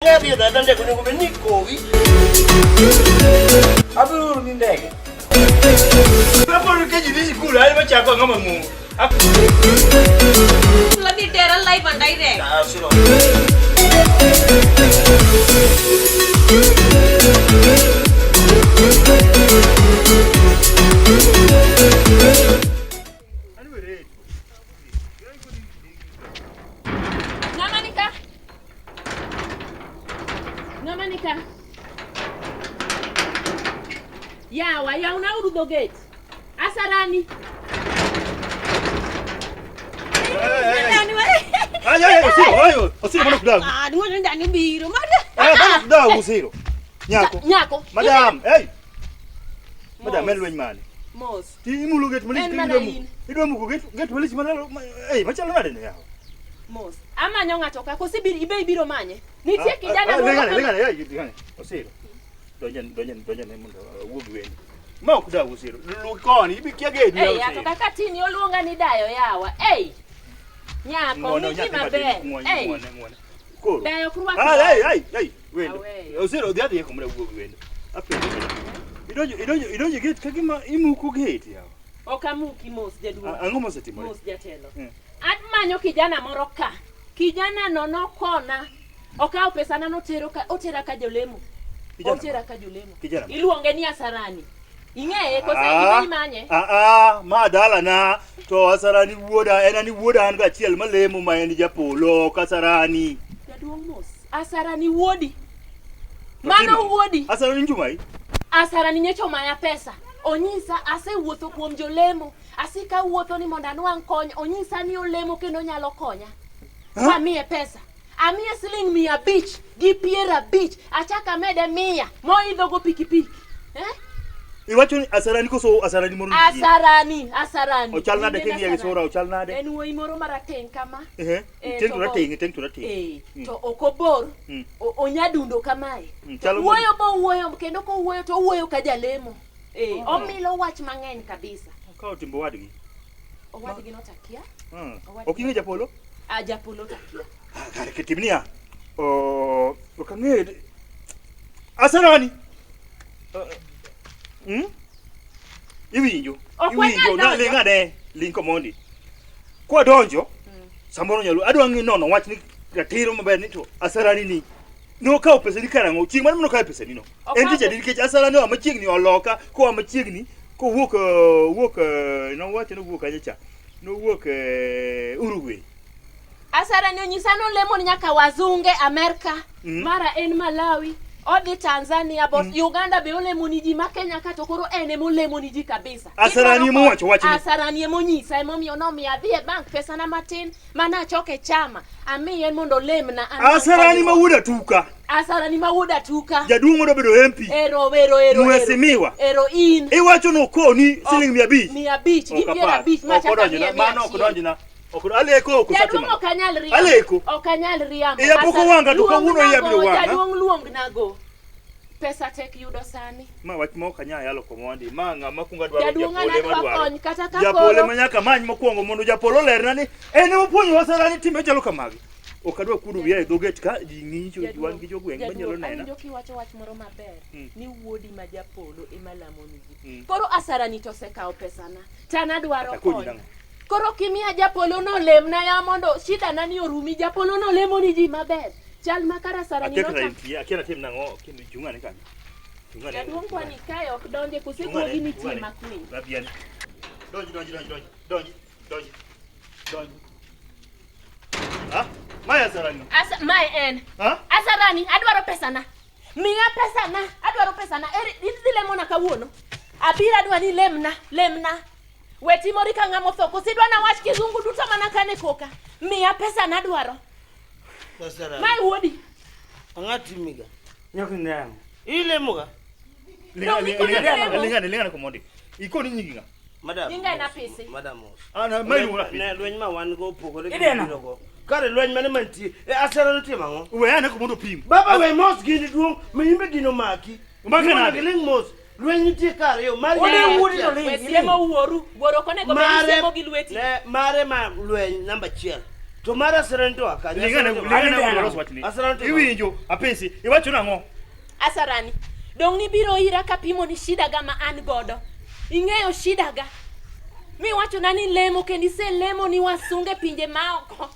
Adhi e dala ndege onego bed ni ikowi. Abiro oro ni ndege. Kapod ka ji dhi sikul, an machako ang'o mang'ongo. Ladhi tera live and direct. Ah, siro. Ng'ama ni ka? Ng'ama ni ka? Yawa, yawna uru dho gate. Asarani. Ay, ay, Osiro, ay, Osiro mano kudagu. Ah, duong' ni dani biro. Mada. Eh, mano kudagu Osiro. Nyako. Nyako. Madam, hey. Madam, en lweny mane? Mos. Ti imulo gate malich En to mana idwa muko. in. Idwa muko gate, gate malich manalo. Eh, machalo nade ne yawa? Mos. Amanyo ng'ato ka kosi ibiro ibe ibiro manye. Nitie kijana moro Lingane, ka- lingane, hey, lingane. Osiro. Donja, donja, donja ne mondo awuo gi wendo. Ma ok dagu Osiro. Lu koni, ibi kia gate. Ei, ato kaka tini oluonga ni dayo yawa. Ei. Nyako, Ng'uono, ng'i nyathi gima matin, ber. ng'uono, Ei. ng'uono, ng'uono. Koro. Dayo ok rwak Ah, law. ei, ei, ei, wendo. Aweyo. Osiro, odhi adhiya kumoro awuo gi wendo. Apenjo. Idonjo, idonjo, idonjo e gate ka gima imuko gate yawa. Ok amuki mos jaduong'. Ang'o mosetimore? Mos jatelo. Mm. Amanyo kijana moro ka. Kijana no nokona. Okawo pesana notero ka otera ka jolemo. Kijana Otera ka jolemo. Kijana ma? Iluonge ni Asarani. Ing'eye kose Ah, ibe imanye? ah, ah, ma dalana to Asarani wuoda en ani wuoda an gachiel malemo ma en japolo ok Asarani. Jaduong' mos. Asarani wuodi. To Mano timo- wuodi. Asarani Njumai? Asarani nyocha omaya pesa. Onyisa asewuotho kuom jolemo. Asika wuotho ni mondo anwang' kony. Onyisa ni olemo kendo onyalo konya. Amiye pesa. Amiye siling 550. Achak amede 100 moidho go pikipiki. Eh? Iwacho ni Asarani koso Asarani moro nitie? Asarani, Asarani. Ochal nade Nyinge en king'iye gi Asarani. sura ochal nade? En wuoyi moro marateng' kama. Ehe. Eh, Teng to to bo- rateng', teng to rateng'. Eh, Mm. to ok obor. Mm. Onyadundo kamae. Mm, To chalo wuoyo bowuoyo kendo kowuoyo to owuoyo ka jalemo. Eh, omilo wach mang'eny kabisa. Okawo timbe owadgi. Owadgi notakia. Mm. Owadgi. Ok ing'e japolo? Ah, japolo takia. Ah, Kare kitim niya. Oh, ok ang'e. Asarani. Uh, mm? Iwinjo? Ok wanyal Iwinjo? Na donjo. ling' ane, ling' komondi. Kwadonjo, samoro nyalo adwa ng'i nono wach ni ratiro maber ni to Asarani ni nokawo pesani karang'o? Chieng' mane monokawo pesani no? En tich adi nikech Asarani oa machiegni oloka koa machiegni kowuok wuok nowacho nowuok kacha cha nowuok Uruguay. Asarani onyisa nolemo ni nyaka wazunge Amerka. Mm. Mara en Malawi. Odhi Tanzania but Uganda be olemo ni ji ma Kenya ka to koro en ema olemo ni ji kabisa. Asarani ema owacho wachni. Asarani ema onyisa emomiyo nomiyo adhi e bank pesana matin mana achok e chama amiye mondo olemna. anwang' Asarani ma konyruok. wuod Atuka. Asarani ma wuod Atuka. Jaduong' modwa bedo MP. Ero ero ero. Mheshimiwa. Ero in. Iwacho nokoni siling 500. 500 gi Ok apar. 50 Ok ma chaka odonjona. miye Mano ok 100. odonjona. Ok aleko ok Jaduong' osatimore. ok anyal riambo. Aleko. Ok anyal riambo. Iya pok Asa- owanga to kawuono iya biro Luongnago, wang'a. Jaduong' luongnago. Pesa tek yudo sani. Ma wach ma ok anyal yalo komondi. Ma ng'ama kuongo dwaro Jaduong' an japole adwa madwaro. kony kata ka Japole koro ma nyaka many mokwongo mondo japolo olerna ni en ema opuonjowa Asarani timbe chalo kamagi. Ok adwa kuodo wiya e dho gate ka ji ng'icho Jaduong', wan gi jogweng' manyalo jaduong', nena. awinjo kiwacho wach moro maber Mm. ni wuodi ma japolo ema lamo ni ji. Mm. Koro Asarani to osekawo pesana. To an adwaro Akonyi kony. nang'o? Koro kimiya japolo nolemna ya mondo shida na ni orumi japolo nolemo ni ji maber. Chal ma kar Asarani Akia kata nochak. entie, akia natim nang'o kendo chung'ane kanyo. Chung'ane. Jaduong' kwani kae ok donje kose Chung'ane, guogi nitie chung'ane. makwiny. Rabian. Donji, donji, donji, donji, donji, donji, donji. Ha? Mae Asarani. Asa, mae en. Ha? Asarani, adwaro pesana. Miya pesana, adwaro pesana. Eri, idhi lemona kawuono. Abiro adwa ni lemna, lemna. We timori ka ng'ama otho, koso idwa nawach kizungu duto mana kane koka. Miya pesana adwaro. Asarani. Mae wuodi. Ang'a timiga? Nyako nang. Ilemoga? Lingane, Dong' ikone lingane, lemo. lingane, lingane komondi. Ikoni nyingi ng'a? Madam. Nyinga en Apisi. Madam mos. Ah, na ma iluongo Apisi. Ne lweny ma wan go opogore gi Ideno. mibiro go. Kare lweny mane mantie? E asara notimo ang'o? We ane komondo pim. Baba we mos gini duong' ma imbe gino maki. Omake Gimondo nade? giling' mos. Lweny nitie kar yo mar Ode wuodi to ling'. We siemo wuoru. Wuoro ok onego bed ni mare siemo gi lweti. ne mare ma lweny namba achiel. To mar asarani to akanya. Lingana lingana Aneno. los wachni. Asarani to Iwinjo apesi. Iwacho nang'o? Asarani, dong' nibiro ira kapimo ni shida ga ma an godo. Ing'eyo shida ga. Miwachona ni lemo kendo iselemo ni wasunge pinje maoko.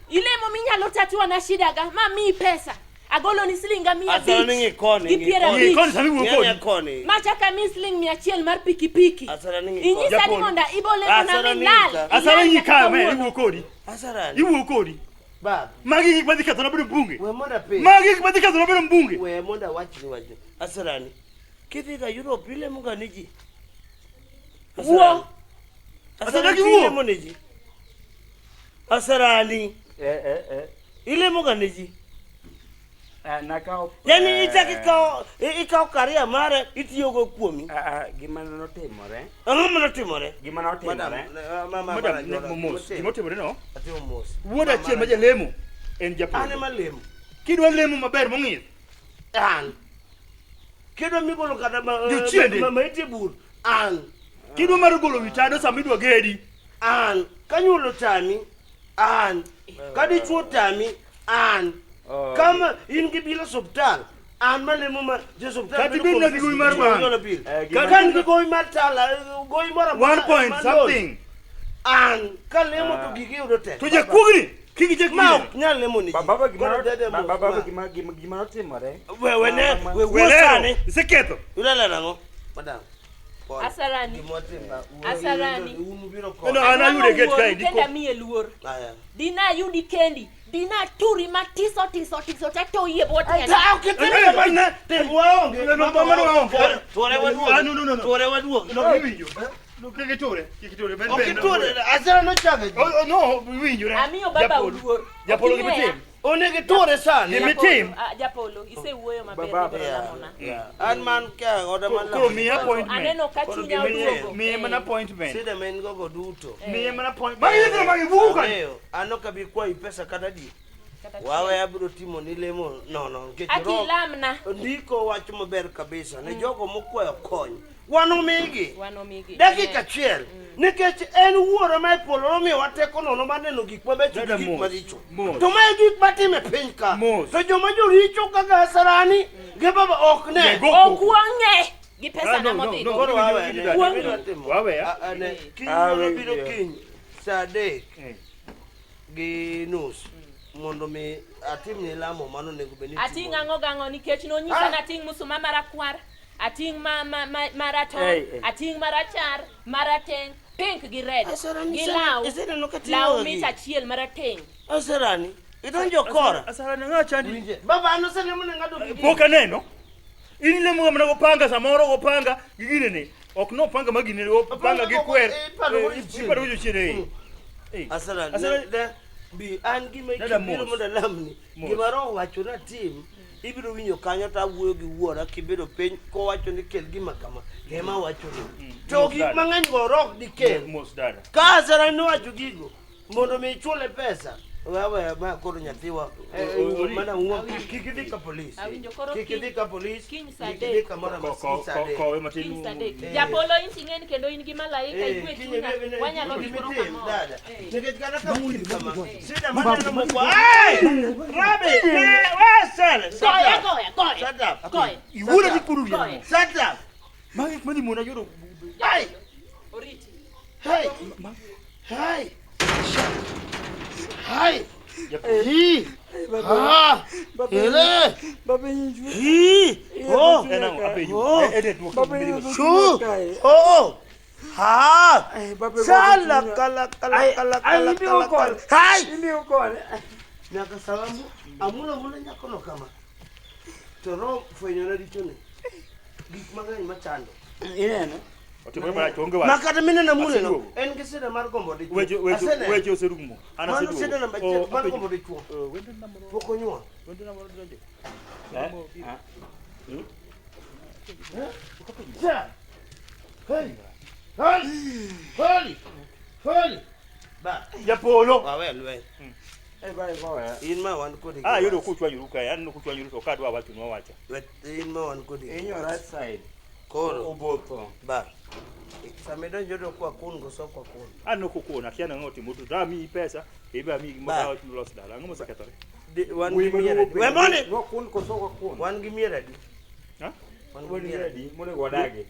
Ilemo minyalo tatua na shida ga ma miyi pesa. Agolo ni siling mia Asarani ng'i abich koni. gi ng'i piero koni. Ng'i abich. koni sama iwuok Ng'i kodi. koni. Machak amiyi siling 100 mar pikipiki. Asarani ng'i koni. Inyisa ni Japolo. mondo ibolemona Asarani milal. ng'i ka. Asara Ilal ng'i kata ka me kawuono. iwuok kodi. Asarani. Iwuok kodi. Bab. Magi gik madhi kethona bedo mbunge. We mondo apenj. Magi gik madhi kethona bedo mbunge. We mondo awachni wachni. Asarani. Kidhi ga Europe ilemo ga ne ji. Wuo. Asarani Asarani wuo. ilemo ne ji. Asarani. Eh, eh, eh. Ilemo ga ne ji. Ah, nakawo Yani eh, ichak ikawo ikawo karia mare itiyogo kuomi. ah, ah, gima notimore Ang'o manotimore? gima notimore Madam, ne- mos. Gima otimore no. Atimo mos. Wuod achiel ma jalemo en An japolo. ema lemo. Kidwa lemo maber mong'ith. An. Kidwa migolo kata ma Jochiende. ma- ma itie bur. An. Kidwa mar golo wi tado sama idwa gedi. An. Ka nyuolo tami. An. Ka dichuo tami. An. Oh. Kama in gi bil osuptal. An malemo ma josuptal. Kata ibed na gi gowi mar wang'. Eh, gima- Ka in gi gowi mar tala, gowi moro amora One point mar loan. something. An. Ka lemo to gigi yudo tek. To jakuogni kik ijek Ma ok nyal lemo ni ji. Ba- baba gima Koro dede ba- mos, baba ma. gima gima gima notimore We we ne Ma- ma- we wuo Welero. sani. Iseketho. Ulala nang'o? Madam. Pole. Asarani. Gima watim ba, Asarani. Un ubiro kode. No, an ayude gate kae, Wuoru ndiko. kendo amiye luor. Aya. Dina ayudi kendi. Dina turi matiso tiso tiso tatoyie bwo tienda. Ta ok itim Eh, kamano. eh, Tim waonge. No, no, mano waonge. Tuore waduogi. Ah, no, no, no, no. Tuore waduogi. No, iwinjo. No, kik iture. Kik iture. Ben Ok ben. ituore. Asara nochako ji. Oh, oh, no, iwinjo. Amiyo baba Japolo. luor. Japolo Ok gima ing'eya. itim. Onego ituore sani. Gima itim. Ah, Japolo, isewuoyo maber Baba. ibiro lamona. Yeah. An man ka oda man Koro miya appointment. Aneno ka Koro chunya gima itim. oduogo. Miye mana appointment. Sida ma in gogo duto. Miye mana appointment. Magi nyithindo magi wuok ka. Ang'eyo. An ok abi kwayi pesa kata adi. Kata Wawe abiro timo ni lemo nono nikech Ati Roho- lamna. Ndiko wacho maber kabisa ne jogo mokwayo kony. Wan omigi. Wan omigi. Dakika achiel. Nikech en wuoro ma e polo nomiyowa teko nono mar neno gik mabecho Dada gi gik mos, maricho. mos. To mae gik matime e piny ka. Mos. To joma joricho kaka Asarani gi baba ok ne. Yeah, go koko. Okuong'e gi Ah, pesa no, na no, modhi no. go. Koro wawe ne. Kuong'. Gima timo. Wawe, ah. Ah, ah, ne. Kiny Ah, mano we- biro yeah. kiny sa 3 Eh. gi nus mondo mi atimni lamo mano onego bed ni Ating' itimo. ang'o gang'o nikech nonyisa Ah. nating' musuma marakwar, ating' ma, ma, ma, maratong', Hey, hey. ating' marachar, marateng', pink gi red, Asarani, gi law, iseneno ka timo law gi? mita achiel marateng'. Asarani, idonjo kora. Asara ne ng'a chandi. Winje. Baba an oselemo ne ng'ato gi Pok aneno. In ilemo ga mana gopanga samoro gopanga gi ginene. Ok no panga ma ginene, opanga gi kwer. Iparo go Eh, jochiende. Iparo go jochiende. eh. Eh. Asarani, Asara- ne, bi an gima Dada ibiro mos. mondo alamni. Mos. Gima Roho wacho na tim, ibiro winjo kanyo to awuoyo gi wuora kibedo piny kowacho ni kel gima kama. Gima wacho ni. To Mos gik dada. mang'eny go Roho ok dikel. Mos dada. Ka Asarani nowacho gigo, mondo mi ichule pesa. Wewe ma koro nyathiwa Ori. mana wuok kik idhi ka polis. Awinjo, koro Kik idhi kiny- ka polis. kiny saa Kik adek. idhi kamoro Ko- amora ko- saa ko- adek. Kowe matin. Kiny saa adek. Eh. Japolo in ting'eni kendo in gi malaika Eh, ikwe kiny chunya, wanyalo dhi koro gimitim, kamoro. dada. Eh. Nikech kata ka udi kama, sida maneno mokwa. Hey! Rabi! Eh, we sele! Shut Goye, up! goye, goye. Shut up! Goye. Iwuoda gi kuru Goye. Shut up! Magi gik madhi mona yudo. Hey! Oriti. Hey! Hey! Hey! Hi! Ah! Ele! Baba inju Hi! Oh! En ang'o apenjo. Oh. Eh, eh, duok Baba mbele inju Shu! Oh! Ha! Ay, baba Sala kala kala kala kala kala kala. Hey! Imbi ukone. Nyaka salamu amula mula nyakono kama. To Roho fwenyona richone. Gik mang'eny machando. Ineno? Otimore marach onge wach. Ma kata mineno amuleno, Aseduogo. en gi sida mar gombo dichuo. Weche weche Aseneno. weche oserumo. An Mano aseduogo. sida namba Oh, achiel mar apenjo. gombo dichuo. Eh, wendo na moro. Pok onyuol. Wendo na moro donjo. Eh? Ah. Ja. Hey. Hey. Hey. Hey. Ba. Japolo. Wawe lweny. Eh, bye bye. In ma wan kodi. gi Ah, yudo wach. kuchwanyoru kae. Aneno kuchwanyoru to kadwa wacho nwawacha. Wet in ma wan kodi. gi In your wach. right side. Koro. Obotho. Ba. Sama idonjo to kwa kun koso kwa kun. An ok okon, akia nang'o otimo to amiyi pesa, ibe amiyi Ba. gimoro los dala. Ang'o mosekethore? Wan gi mier adi? We mondi! Nwakun koso wakun. Wan gi mier adi? Ha? Wan gi Wan gi mier adi? adi monego wadage.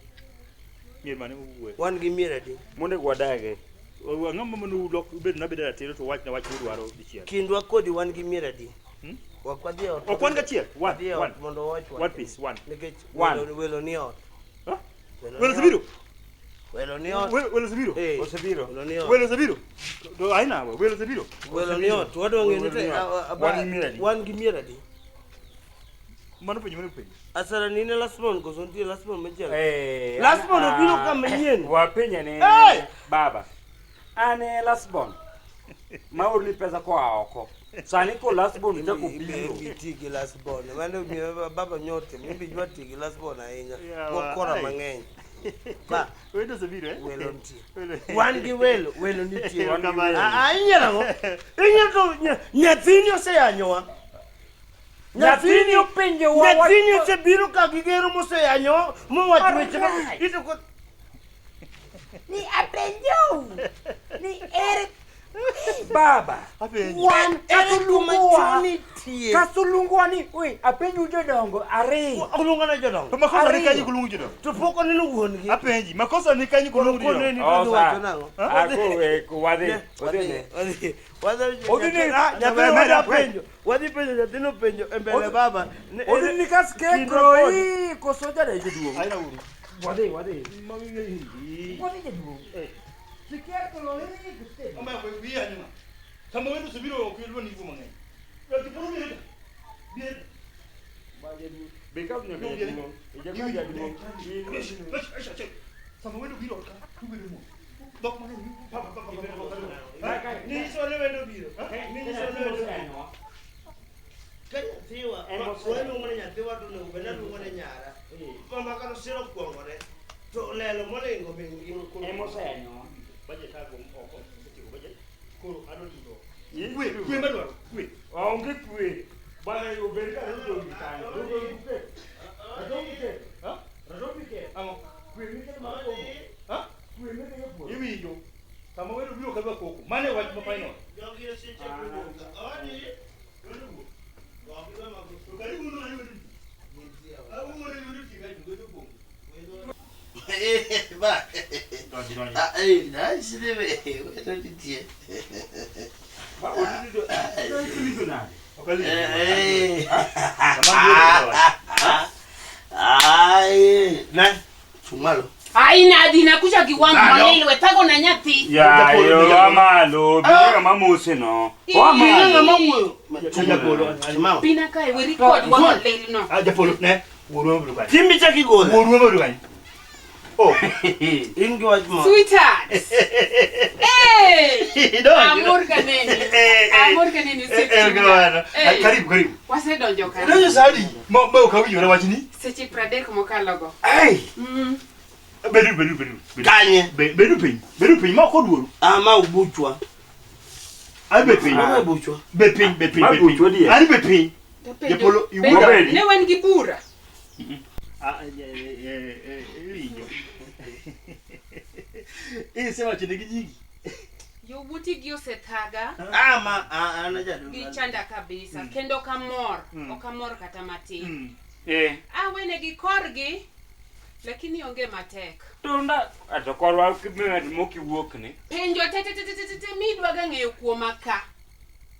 Mier mane uwuoye? Wan gi mier adi? Monego wadage. Ang'o momono ulok ubed nabed ratiro to wachna wach udwaro dichiel. Kindwa kodi wan gi mier adi? Hmm? Ok wadhi e ot. Ok wan gachiel. One, Wadhi e ot one. mondo wawach wach. One piece, one. Nikech One. welo ni ot. Ha? Welo Welo ni osebiro? ot. Welo ni ot. Welo osebiro? Eh, Osebiro. Welo ni ot. Welo osebiro? To aina welo osebiro? Welo ni ot. Wadwa ng'eyo ni Welo ni to- ot. a- Wan gi mier adi? Wan gi mier adi? Mano penjo mane upenjo? Asara ni ne last born koso nitie last born machielo? Eh, Last born ah, obiro ka manyien. Wapenje ni Hey! baba. An e last born. Ma orni pesa koa oko. Sani ko last born chako biro. Ibi ti gi last born. Mano miyo baba nyote. Ibi jwa ti gi last born ahinya. Yawa, Gokora ai. mang'eny. Ba, Welo osebiro eh? welo nitie. Welo. Wan gi welo, welo nitie. Erokamano. Ah, ah, inyiero ang'o? Inyiero to nyathini oseyanyowa. Nyathini openjo wa Nyathini osebiro ka gigero moseyanyowa mowacho weche ma ito ko Ni apenjo. Ni ere baba. Apenjo. Wan ere kuma kasulungwa. chuo nitie. Kasulungwa ni oi apenjo jodongo ariyo. Oluongo na jodongo. To makosa ni Ariyo. kanyo kulungu jodongo. To pok oneno wuon gi. Apenji, makosa ni kanyo kulungu Koro jodongo. ni to dhi wacho nang'o? Wadhi. Wadhi, wadhi, wadhi, Odhi ni- ah, nyathino We- wadhi we- penjo, wadhi penjo nyathino penjo e mbele baba. Ne- Odhi ere- ni kaske kindwa kroi kodi. koso jade jaduong'. Aina uru. Wadhi wadhi. Mawingi. Wadhi jaduong'. Omba we wiya nyuma. Sama wendo osebiro ok ilwa ni mang'eny. Welo tiporo biro. Biro. Be ka nyaka jaduong'. Ijaka jaduong'. Sama wendo biro ka, tubedo mo. Dhok mang'eny. Pa pa pa pa pa. Ninyiso ni wendo biro. Ninyiso ni wendo biro. Ka nyathiwa, waluongo ni nyathiwa to onego bed ni aluongo ni nyara. Mama kata osiro kuongore, to lelo molingo min gi. Emosenyo. Budget ago oko, osetieko budget. Koro adwa yudo. Kwe, kwe madwaro, kwe. Onge kwe. Bana obed ka rito gi kanyo. Donge kwe. Radongi ke. Ha? Radongi ke. Ang'o? Kwe mike mar komo. Ha? Kwe mike e puodho. Iwinjo. Sama wendo biro kadwa koko. Mano e wach ma final. Jogi oseche kuongo. Odi. Wendo wuok. Gogi we mago. To karibu no wendo. Awuoyo wendo tiga wendo bongo. Eh, ba. Donji donji. Ah, eh, na shide we, wendo nitie. Ba odhi to. Odhi nade? Okali. Eh, eh. Sama biro. Ai, ne, chung malo. Aina dhi nakucha kiwango Malo. malilwe thago na nyathi. Ya yo wamalo, biro ng'ama mose no. Ine ng'ama Wamalo. wuoyo. Japolo. Simama. Pina kae we record wa malilno. Ah, Japolo, ne. Wuoru mabiro kanyo. Timbi chak igola. Wuoru mabiro kanyo. Oh. In gi wach moro. Sweetheart. Hey! Donji. Amor kaneni. Amor kaneni Eh, osiepa. kamano. Eh. Karibu, karibu. Wasedonjo ka. Donjo sadi. Ma ma ok awinjore wachni. Seche 30 mokalogo. Ai. Mm. Bedu, bedu, bedu. bedu. Kanye. Bedu piny. Bedu piny ma ok oluoru. Ah, ma ubuchwa. Ai bed piny. Ma ubuchwa. Bed piny, bed piny, Ma bed buchwa piny. dier. Ani bed piny. Tapenjo- Japolo, Penjo, iwuoda. Ne wan gi bura. Ah, eh, iwinjo. Isewacho negi nyingi. Yowuoti gi osethaga. Ah, ma, ah, an ajaduong'. Gichanda kabisa. Kendo ok amor. Ok amor kata matin. Mm. Eh. Awenegi korgi. Lakini onge matek. Tunda ato korwa ng'at mokiwuok ni. Penjo te te te te te te midwaga ng'eyo kuoma ka.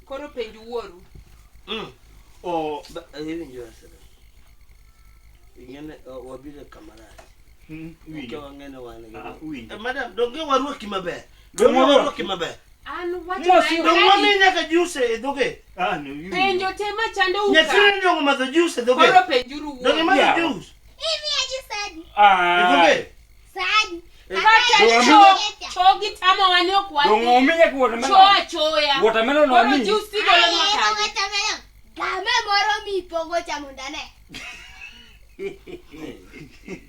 Koro penj wuoru. Mm. Oh. Ba, iwinjo asere. Ing'ene, wabiro kama rach. Mm, Ok iwinjo. wang'e ni wan gi. Ah, iwinjo. Eh, madam, donge warwaki maber. Donge Donge warwaki maber. An wacho Mosi, na- Donge wami nyaka juice e dhoge. Ah, no, iwinjo. Penjo te machando uka. Nyathini donge omadho juice e dhoge. Koro penjuru Donge wuoru. imadho Yeah. juice Imiya ji sadi. e Ah. dhoge. Sadi. Kata cho, cho gitamowa ni ok Donge wadhi. omi nyaka Cho watermelon. achoya. Watermelon Koro omi. juice tigolonwa Ahero kanye. watermelon. Game moro mipogo cha mondo ane.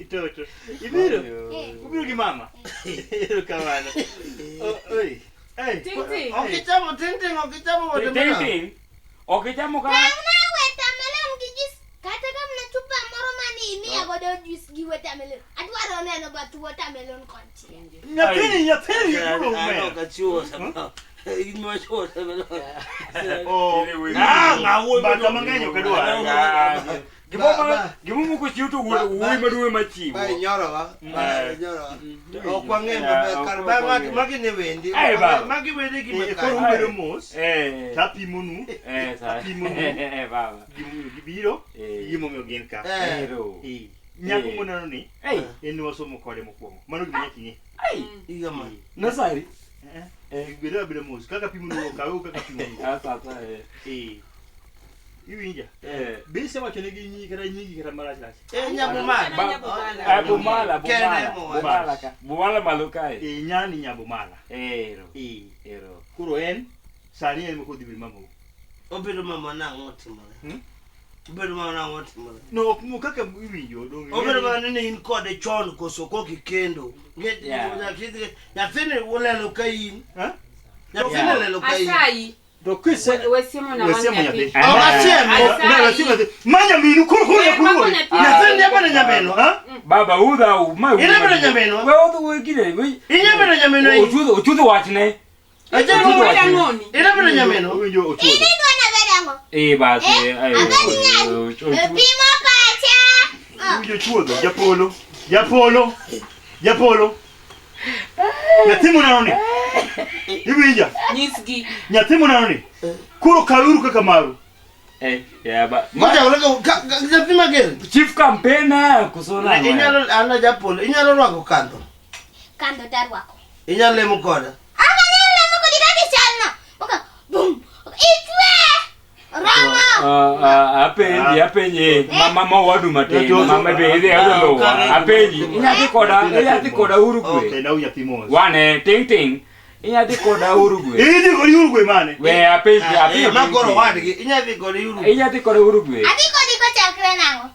Toto. Ibiro. Eh. Ubiro gi mama. Erokamano. Oh, oi. Ei. Ting ting. Ok ichamo ting ting, ok ichamo Ting watermelon. ting. Ok ichamo kata. Tang'na watermelon gi juice. Kata ka mana chupa moro mane imiya godo juice gi watermelon. Adwaro neno bath watermelon konchiel. Nyathini nyathini koro An omera. ok achiwo sama. In ma chiwo watermelon. Oh, Ah, ng'a wuoyi mbaka maduong'. mang'eny ok adwar. Ah, Ba- ba- Gimomuko chiwo to wuoyi maduong' ema chiwo. Ba inyorowa. Ba inyorowa. Ok wang'e Yeah, maber ok kar wang'e. ba magi magi ne wendi. Eh, baba. Magi wende gi Eh, Koro makare. ubedo mos. Eh. Tapimonu Eh, sa. Apimonu. Eh, baba. gimomiyo gibiro, Eh. gimomiyo gin ka. Eh. Ero. Eh, Nyako Eh. moneno ni Ei. en wasomo kode mokwongo. Mano gima nyaka ing'e. Ei. Higa ma. Nasari. Eh, eh, Bedo abeda mos. Kaka pimonu okawe kaka pimonu. Ah, sa sa. Eh. Eh. Iwinja? Eh. Be isewachonegi nyingi kata nyingi kata marach rach? Eh, Nyabumala. Nyabumala. Ah, Bumala, Kende Bumala. mowacho. Bumala ka. Bumala malo kae. Eh, nyani Nyabumala. Ero. Eh. Ero. Koro en sani en moko dhi bedo mamau. Obedo mama nang'o otimore? Hmm? Obedo mama nang'o otimore? No, ok mo kaka iwinjo dong. Obedo mana ni in kode chon koso kok ikendo. Nge- Yeah. Nyathini olelo ka in. Ha? Nyathini Yeah. olelo ka in. Asayi. To kise We siemo na We wang' siemo nyathi. nyathi. Ok asiemo. Asayi. Ne, we siemo nyathi. Ma nyaminu koro koro We nyakuo. mako nyathi. Nyathini nyabedo nyaminwa. Ha? Baba udha u ma. Inyalo nyaminwa. We udhu we gine. We. Inyabedo nyaminwa in. Ochudho ochudho wachne. Achiel Ochudho kuom- wachne. Ang'oni? Inyabedo nyaminwa. Owinjo ochuodho. In idwa nabedo ang'o? Eh, basi. Eh, Eh, abed nyani. ochuodho. Pimo pacha. Oh. Owinjo ochuodho. Japolo. Japolo. Japolo. Nyathi moneno ni. Iwinja? Nyisgi. Nyathi moneno ni. Koro kaweuru kaka maru. Eh, ya ba. Ngoja ka nyathi mager. Chief campaigner koso nang'o? Inyalo an ajapolo. Inyalo rwako kandho. Kandho tarwako. Inyalo lemo koda. Aka nyalo lemo kodi kaka ichalno. Oka bum. Itwe. Romo. Ah, ah, apenji apenji mama ma wadu matin mama be idhi adolo apenji inyadhi koda inyadhi koda Uruguay Okay, now nyathi mos. wane ting ting inyadhi koda Uruguay Idhi kodi Uruguay mane? we apenji apenji Ma koro wadgi. Inyadhi kode Uruguay. inyadhi koda Uruguay Adhi kodi kochakre nang'o?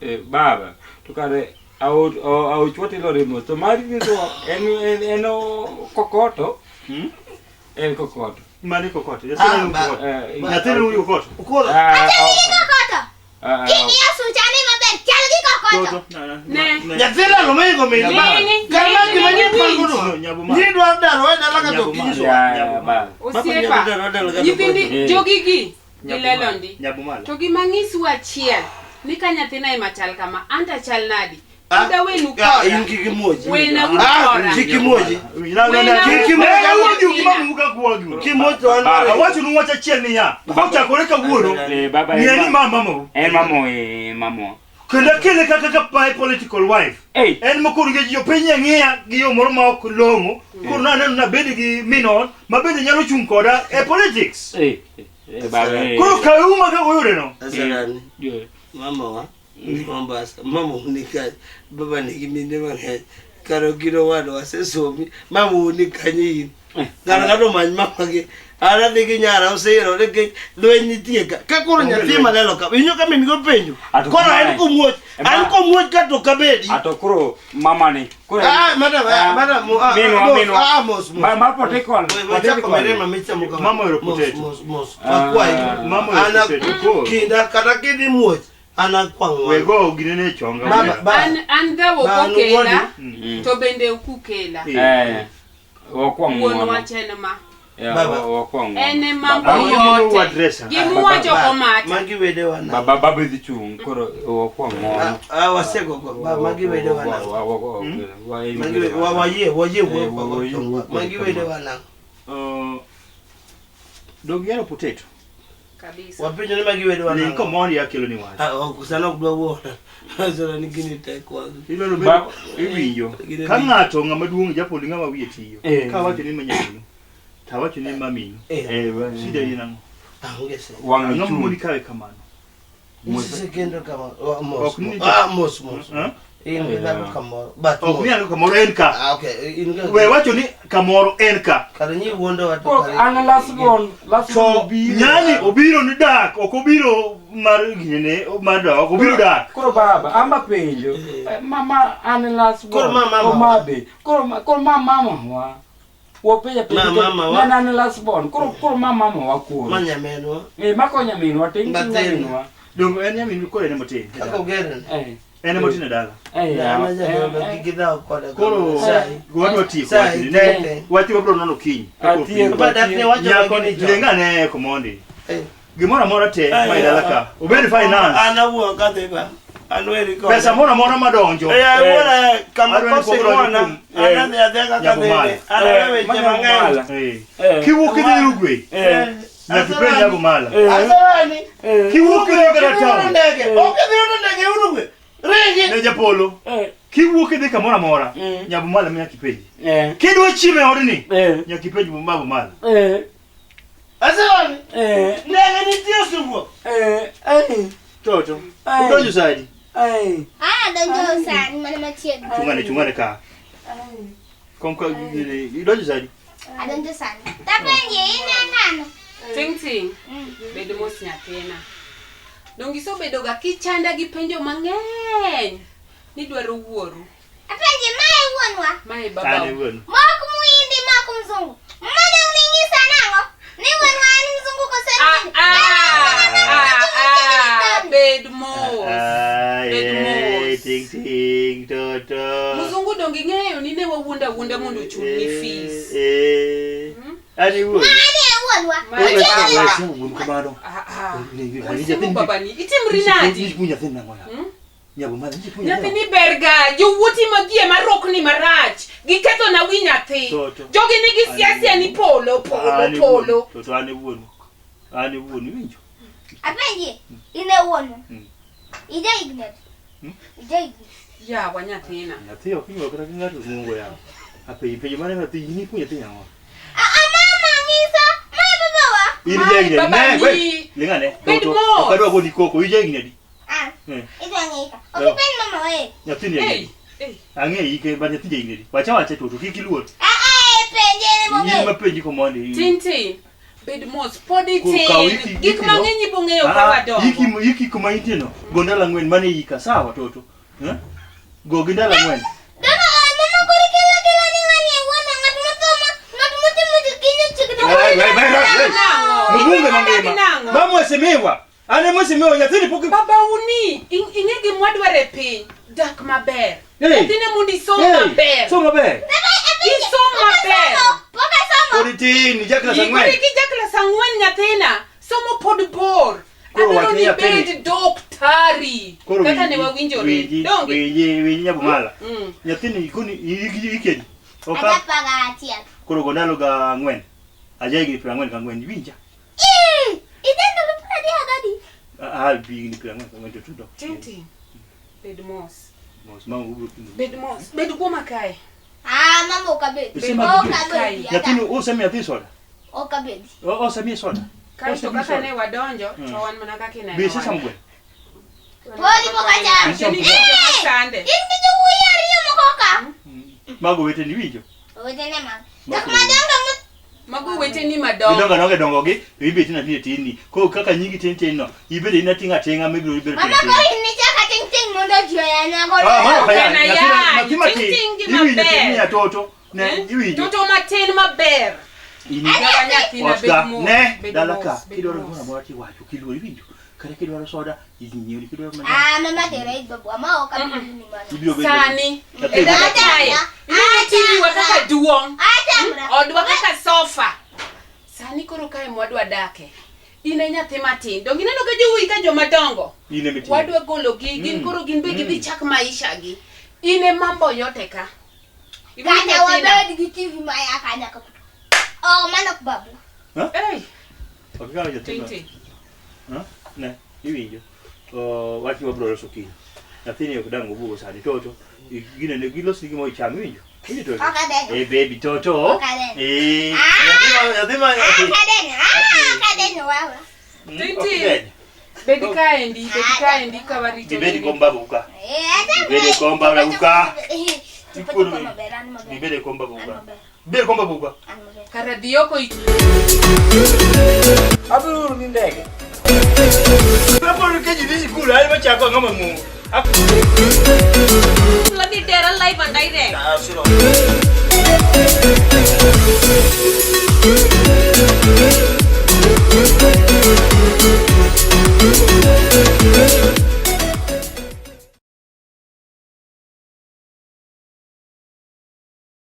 Eh, baba to kare aochwa tilore mos to mari ni to en en en o kokoto Hmm? en kokoto Mane kokoto. Ah, Nyathi ba- kokoto. Eh, Nyathi ni kokoto. Koro ah, Achal gi kokoto. ah, ah, King'iyo suchane maber, chal gi kokoto. Toto. Na, na, Ne. na. nyathi lalo moingo min. Ling'i, Kar ma gima ling'i, nyi pango No, Nyabumala. Ni dwaro daro e dala ka to Nyabumala. kinyiso. ya, ya, baba Osiepa. Nyithindi Eh. jogigi gilelo ndi. Nyabumala. To gima ng'isu achiel ni ka nyathina ema chal kama, anta chal nadi? Ah, Uda wenu Ah, in kora. kik imuoji. Wena uru Ah, kora. kik imuoji. Wena Kik uru imuoji. kora. Awuogi gima muka kuogi. Kimuoji to an Ba- mare. Awacho nu wach achiel niya. Kochakore kawuono. Eh, baba Ng'e ni en ma mamau. en mamo eh mamo Kendo akele kaka ka my political wife. Ei. En mokoro nikech jopiny ang'iya gi yo moro ma ok long'o. Koro naneno nabed gi min ot ma bende nyalo chung' koda e politics. Eh, eh, baba eh. Koro kaweuru ma kaka uyudeno. Asarani. Eh, Mama wa ni Mombasa. Mama ni kanye. Baba nigi mine mang'eny. Kar okino wadwa asesomi. Mama ni kanye in. Ng'ato ng'ato omany mama gi. An adhi gi nyara osiro nikech lweny nitie ka. Ka koro Onge nyathi lweny. malelo ka. Winjo ka min go penjo. Ato Koro en mae. komuoch. Ema- An komuoch ka to kabedi. ato koro mama ni koro Ah, madam, ah, madam, ah, minwa mos, minwa ah, mos, mos. ma ma protocol We- wachako mirima michamo kama. Mama ohero Mos, potato. mos, mos. Ah. Akwayi. Mama ohero Ana- potato. Koro. Kinda kata kidhi muoch. An akwang' We wang'. go ginene e chonga. Baba, ba- An an dhawo Ba, ok okela Mm. to bende ok ukela. eh wakwang' Wuon ng'uono wach en ma. Yeah, Baba. wakwang' En ema Baba- Baba, you oyote. address her. Gimuwacho Ba- komata. Magi wedewa na. baba baba dhi chung' koro wakwang' ng'uono Ah, ah, wasego go. Ba, magi wedewa na. Magi we- wa- wayie, wayie wuoyo Eh, kwa wayie go. wuoyo Magi kwa wedewa na. Dog ihero potato. Kabisa. Wapenjo ni magi wedewa Ling na. komoni akelo ni wach. Ah, ok, sana ok dwa wuoyo. Sana ni gini tek wang'. Idwaro Ba- bedo iwinjo. Gine Ka ni- ng'ato ng'ama duong' japoli ng'ama wiye tiyo. Eh. Ka awacho ni ma nyaminu. To awacho ni ma minu. Eh, Shida in ang'o? ah, onge sese. wang' Ang'o chung' mamoni kawe kamano? Isekendo kama, wa- mos, Ok ni- mos. Ah, mos, mos. Eh? In gi dhako kamoro. But Ok mos. ni an kamoro en ka. Ah, okay. In gi- We wacho ni kamoro en ka. Kare nyi wuondowa to Koro kare- an last born last born To obiro. nyani obiro ni dak, ok obiro mar ginene mar dak, ok obiro dak. Koro baba amba penjo eh, mama an last born Koro ma mama o mabe koro ma- koro ma mama wa wapenja penjo Ma mama wa. ne an last born koro koro ma mama wa Ma koro nyaminwa. eh mako nyaminwa ting ting Matin. nyaminwa Donge en nyaminu koro en matin. Kaka ogeren. eh En ema otin e dala. Eh, yawa. An jadolo kik idhaw koda. Koro Sai. wadwa tieko Sai, wachni. Ne tete. wach wabro nono kiny. Kapok Atieko. piny. Ba dak ne wacho Nyako ni chon. lenga ne komondi. Eh. Gimoro amora te ma e dala ka. Obed finance. An awuon kadhi ba. An weri kode. Pesa moro amora madonjo. Eh, wuora kama Adwa ni kose pok donjo ng'wana. kuom, An eh, adhi adhiya kaka Nyako dhini. Mala. An awe weche Manya mang'eny. Mala. Eh. Eh. Kiwuok idhi Uruguay. Eh. Nyaka ipenj Nyako Mala. Asarani. Eh. Kiwuok idhi kata town. Ndege. Ok idhi yudo ndege Uruguay. Ringi. Ne japolo. Eh. Kiwuok idhi kamoro amora. Mm. Nyabo Mala nyaka ipenji. Eh. Kidwa chiemo e odni. Eh. Nyaka ipenj Babu Mala. Eh. Asarani. Eh. Ndege nitie osewuok. Eh. Eh. Toto. Ai. Udonjo sadi. Eh. Ah, donjo sani mana machiegni. Chungane chungane ka. Kom ka idonjo sadi. Adonjo sani. Tapenje ine ng'ano? Ting ting. Bed mos nyathina. Donge isebedoga kichanda gi penjo mang'eny nidwaro wuoru. Apenje mae wuonwa. Mae Ane babau. wuon. Mok muhindi mok mzungu. Mama ning'isa nang'o? Ni wuonwa en mzungu koso en Ah, muhindi? ah, ah, ah, bed mos. Ah, Bed eh, mos. ting ting toto. Mzungu donge ing'eyo ni ne wawuondo awuonda mondo ochulni fees. Eh. Ani wuon. Mane e wuonwa. Mae Eh, baba. eh, wuon kamano. Ah, ah. Ne, ne, ne, Wasimu nyathini- babani. Itimri nadi? Ipuonjo nyathini nang'o ya? Hmm? Nyabo Mala, ipuonjo nyathini. Nyathini berga, jowuoti magie marokni marach. Giketho na wi nyathi. Toto. Jogi nigi siasa ni polo, polo, An e wuon. polo. Toto an e wuon. An e wuon, iwinjo? Apenje ine wuonwa. Mm. Ija higni adi? Mm? Ija higni. Yawa nyathina. Nyathi ok inyuol kata gi ng'ato luongo yawa. Apenji penjo mane nyathi in ipuonjo nyathi nang'o? Ah, ah, mama ng'isa. Mae babawa. In Mae ja higni adi? baba Ne, we, ni. ling' ane. Bed Toto, mos. Ok adwa goni koko, in ja higni adi? Ah, Eh, idwa ng'ika. Ok No. ipenj mama we. Nyathini ja Hey, higni adi? hey. Ang'e hike, but nyathi ja higni adi? Wacha wacha toto, kik iluor. Ah, ah, eh, penje ne In mong'eyo. mapenji komondi. Tin tin. Bed mos, pod Koro kaw itin. iki- Gik iki no. mang'eny ibong'eyo ka Ah, wadongo. iki kuma intie no. Go ndalo ang'wen mane ika, sawa toto. Eh? Go gi ndalo ang'wen. Dama, ah, mama koro kela kela ni ng'ani e wuonwa. Ng'at motho ma- ng'at motimo kinyo chiegni. Eh, eh, eh, eh, eh. Nang'o? Mbunge Ibiro mangima. nang'o? Ba mheshimiwa. An e mheshimiwa nyathini pok Baba uni, ing'e gima wadwaro e piny, dak maber. Hey. Nyathina mondo isom Hey, maber. Som maber. Isom maber. Pok asomo. Pod itin, ija klas Koro ang'wen. ikija klas ang'wen nyathina, somo pod bor. Koro Adwaro wach ni ni nyathini- ibed doktari. Koro Kaka ne winji, wawinjore. winji, Donge? winji, winji Nyabumala. Mm. Nyathini ikoni ikeni. Oka Aja paga achiel. koro go ndalo ga ang'wen. Aja higni piero ang'wen gang'wen, iwinja? Ih, ija ndalo piero adek gadi. Ah, ah, higni piero ang'wen gang'wen to tudo. Tin tin. Bed mos. Mos ma ubiro pimo. Bed mos. Bed kuoma kae. Ah, mama ok abedi. Isema Ok gidi. abedi. Nyathini osemiyo nyathi soda? Ok abedi. Osemiye soda? Kae to Osemiye kaka soda? ne wadonjo, Mm. to wan mana kaka ineno. Be isechamo gweno? Podi pok achamo. Isechamo Ni gweno? seche masande. In gi jowuoyi ariyo moko ka. Mago weteni iwinjo? Owetene mago. Mago Jok madongo mo Mago weteni madongo. Gidongo adonga e dongogi, to ibe itin atina tinni. Koro kaka nyingi tin tin no, ibede in ating'a ating'a mibiro ibedo tin Mama tin. koro in ichako ting ting mondo ji oyanya godo. Ah, mano ok Ok ayany. en Nyathi ayany. nyathi matin. Ting ting gi Iwinjo maber. tin miya toto. Ne, Eh? iwinjo. Toto matin maber. In Yawa nyathina ot bed ka mos. ne bed dala mos, ka bed kidwaro mos. gimoro amora tiwacho kiluor iwinjo. Kata kidwaro soda inyiew kidwaro mandas. Ah, mama tera it babu. Ama ok abi ni mano. Ibiro bedo. Sani. Nyathi E dala bedo- kae. Ineno TV wa kaka duong'. Atamra. Odwa kaka sofa. Sani koro kae mwadwa dake. In e nyathi matin. Donge ineno ka jowuoyi ka joma dongo. In ema iting'o. Wadwa gologi, gin Mm. koro gin be gidhi Mm. chak maisha gi. In e mambo yote ka. Iwinjo Kata nyathina? wabed gi TV ma ya kanya ka. Oh, mano ok babu. Ei, Ok ikaw nyathi ting ma- ting. Ha? Ne, iwinjo. Oh, wach ni wabiro loso kiny. Nyathini ok dang' obuogo sani toto. Gine ne gilos ni gima icham iwinjo. Iwinjo toto. Ok adenyo. Eh baby toto. Ok adenyo. Eh, Ah. nyathi ma nyathi ma Ah, ok adenyo. Ah, ok adenyo wawa. Mm, ok Tintin. idenyo. Bed kaendi, bed kaendi ka warito. Gibedi nini. kom babu ka. Eh, atamra. Gibede kom babu ka. Chupa chupa maber, an maber. Gibede kom babu An ka. maber. Bed kom babu ka. An maber. Kara dhi oko Abiro oro ni ndege. Kapod keji dhi sikul, an machako ang'o mang'ongo. Ladhi tera live and direct. Ah, siro.